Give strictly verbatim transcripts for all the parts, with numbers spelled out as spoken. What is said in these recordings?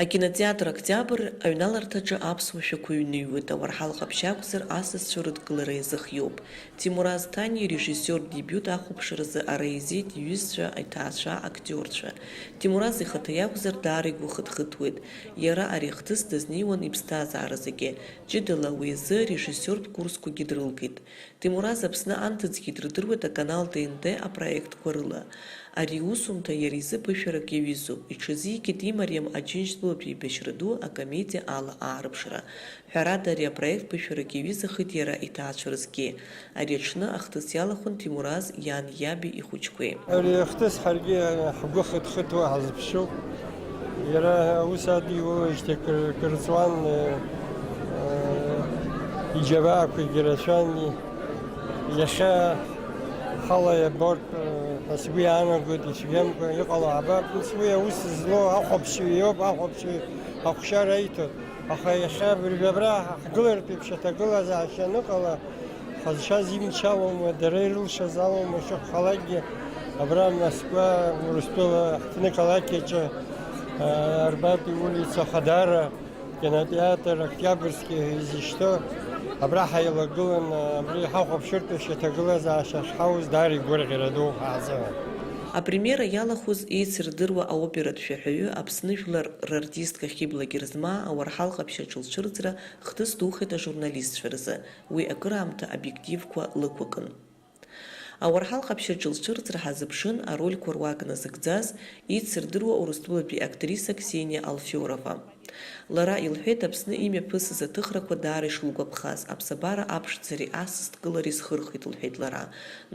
Акинотеатр Октиабр аҩналарҭаҿы аԥсуа шәақәа ҩныҩуеит, ауарҳал ҟаԥшь акәзар, асасцәа рыдкылара иазыхиоуп. Ҭемураз Ҭаниа ирежиссиортә дебиут ахәаԥшразы ара еизеит иҩызцәа, иҭаацәа, актиорцәа. Ҭемураз ихаҭа иакәзар, даара игәы хыҭхыҭуеит. Иара ари ахҭыс дазнеиуан иԥсҭазааразгьы. Ҷыдала уи азы арежиссиортә курсқәагьы дрылгеит. Ҭемураз Аԥсны анҭыҵгьы дрыдыруеит аканал Т Н Т апроектқәа рыла. Ари иусумҭа иара изы ԥышәарак иаҩызоуп. Иҽазикит имариам Аџьынџьтәылатә еибашьра ду акомедиа ала аарԥшра. Ҳәарада, ари апроект ԥышәарак иаҩызахеит иара иҭаацәа рзгьы. Ари аҽны ахҭыс иалахәын Ҭемураз иан иаби ихәыҷқәеи. Ари ахҭыс ҳаргьы ҳгәы хыҭхыҭуа ҳазԥшуп. Иара аус адиулеижьҭеи кыр-, кырҵуан, э, э, иџьабаақәагьы рацәан. Иахьа ҳала иабартә, э, ҳәа сгәы иаанагоит, ицәгьамкәа иҟало ҳабап. Ус уи аус злоу ахәаԥшҩы иоуп, ахәаԥшҩы ахәшьара аиҭоит. Аха иахьа абыржәы абра ҳгылартә еиԥш аҭагылазаашьа аныҟала, ҳазшаз имч алоума, дара ирылшаз алоума, шәыхәхалакгьы абра Москва, Урыстәыла ҳҭны қалақь аҿы, а, Арбат иулица Хадара, кинотеатр Октиабрски ҳәа изышьҭоу, абра ҳаилагылан, абри ҳахәаԥшыртә еиԥш аҭагылазаашьа ахьҳауз даара игәырӷьара ду ҳаазыҳәан. Апремиера иалахәыз еицырдыруа аоператә шәаҳәаҩы, Аԥсны жәлар рартистка Хьыбла Герзмаа ауарҳал ҟаԥшь аҿы лцәырҵра хҭыс духеит ажурналистцәа рзы, уи акыраамҭа обиективқәа лықәыкын. Ауарҳал ҟаԥшь аҿы лцәырҵра ҳазыԥшын арольқәа руак назыгӡаз, еицырдыруа Урыстәылатәи актриса Ксениа Алфиорова. Лара илҳәеит Аԥсны имҩаԥысыз аҭыхрақәа даара ишылгәаԥхаз, аԥсабара аԥшӡареи асасдкылареи схырхит, лҳәеит лара.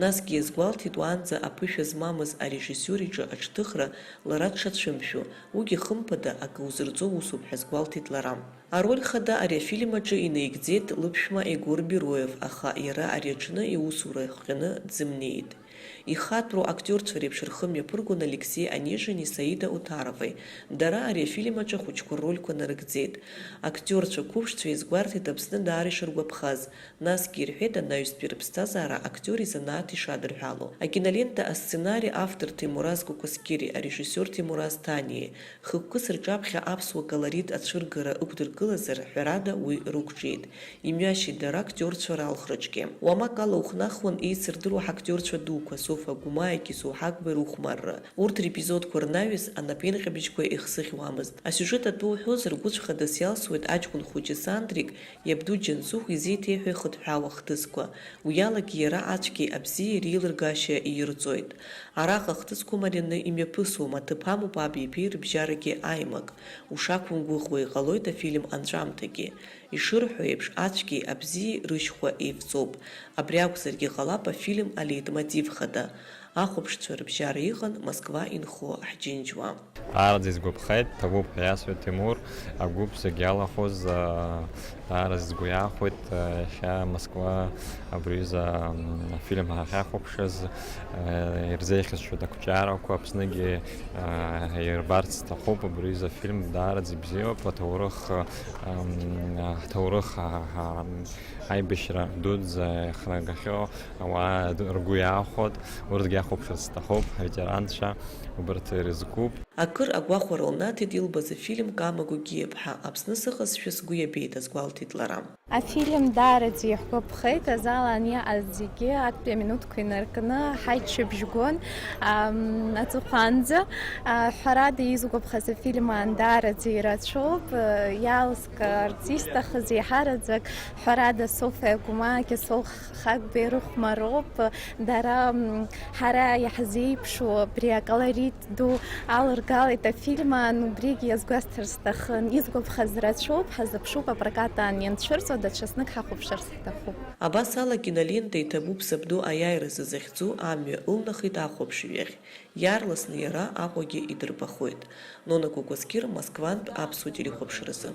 Насгьы иазгәалҭеит уаанӡа аԥышәа змамыз арежиссиор иҿы аҽҭыхра лара дшацәымшәо, уигьы хымԥада акы узырҵо усуп ҳәа азгәалҭеит лара. Ароль хада ари афильм аҿы инаигӡеит лыԥшәма Егор Бероев, аха иара ари аҽны иусура иахҟьаны дзымнеит. Ихатәроу актиорцәа реиԥш рхы мҩаԥыргон Алексеи Онежини Саида Отаровеи. Дара ари афильм аҿы ахәыҷқәа ррольқәа нарыгӡеит. Актиорцәа қәыԥшцәа иазгәарҭеит Аԥсны даара ишыргәаԥхаз, насгьы ирҳәеит анаҩстәи рыԥсҭазаара актиор изанааҭ ишадырҳәало. Акинолента асценари автор Ҭемураз Кәакәасқьыри, арежиссиор Ҭемураз Ҭаниеи, хықәкыс рҿаԥхьа аԥсуа колорит ацәыргара ықәдыргылазар, ҳәарада, уи рықәҿиеит. Имҩашьеит дара актиорцәа ралхраҿгьы. Уамак ала ухнахуан еицырдыруа ҳактиорцәа дуқәа, Софа Агәмааи Кьысоу Ҳагбеи рыхәмарра. Урҭ репизодқәа рнаҩс анапеинҟьабжьқәа ихсыӷьуамызт. Асиужет атәы уҳәозар, гәыцә хада сиалсуеит аҷкәын хәыҷы Сандрик, иабду Џьансыхә изеиҭеиҳәо ихыҭҳәаау ахҭысқәа. Уи алагьы иара ацәгьеи абзиеи реилыргашьа иирҵоит. Араҟа ахҭысқәа марианы имҩаԥысуам, аҭыԥ амоуп аби иԥеи рыбжьарагьы аимак. Ушақәымгәыӷуа иҟалоит афильм анҵәамҭагьы. Ишырҳәо еиԥш, ацәгьеи абзиеи рышьхәа еивҵоуп. Абри акәзаргьы ҟалап афильм алеитмотив хада. Ахәаԥшцәа рыбжьара иҟан Москва инхо ҳџьынџьуа. Даараӡа исгәаԥхеит, ҭабуп ҳәа иасҳәеит Ҭемур, агәыԥ зегь иалахәыз, аа, даараӡа сгәы иахәеит, аа, иахьа Москва абри аҩыза, м, афильм ахьахәаԥшыз, аа, ирзеиӷьасшьоит ақәҿиарақәа, Аԥсныгьы, аа, ирбарц сҭахуп абри аҩыза афильм, даараӡа ибзиоуп, аҭоурых, ам, ҳҭоурых, а, а, аибашьра дуӡӡа иахнагахьоу ауаа ргәы иаахәоит, урҭгьы иахәаԥшырц сҭахуп, аветеранцәа, убарҭ ирызкуп. Акыр агәахәара лнаҭеит илбаз афильм Кама Гогиаԥҳа, Аԥсны сыҟазшәа сгәы иабеит, азгәалҭеит лара. Афильм даараӡа иаҳгәаԥхеит, азал ан иааз зегьы актәи аминуҭқәа инаркны ҳаиҽыбжьгон, ам, аҵыхәанӡа. А, ҳәарада, изгәаԥхаз афильм аан даараӡа ирацәоуп, а, иалск артист ахаз еиҳараӡак, ҳәарада, Софиа Гәмаа, Кьасоу Хагбеи рыхәмароуп, дара, м, ҳара иаҳзеиԥшу абри аколорит ду алыргалеит афильм аан, убригь иазгәасҭар сҭахын. Изгәаԥхаз рацәоуп, ҳазыԥшуп апрокат аан ианцәырҵуа, даҽазнык ҳахәаԥшыр сҭахуп. Абас ала, акинолента Иҭабуп сабду аиааиразы захьӡу амҩа ылнахит ахәаԥшҩы иахь. Иаарласны иара Аҟәагьы идырбахоит. Нона Кәакәасқьыр, Москвантә аԥсуа телехәаԥшразы.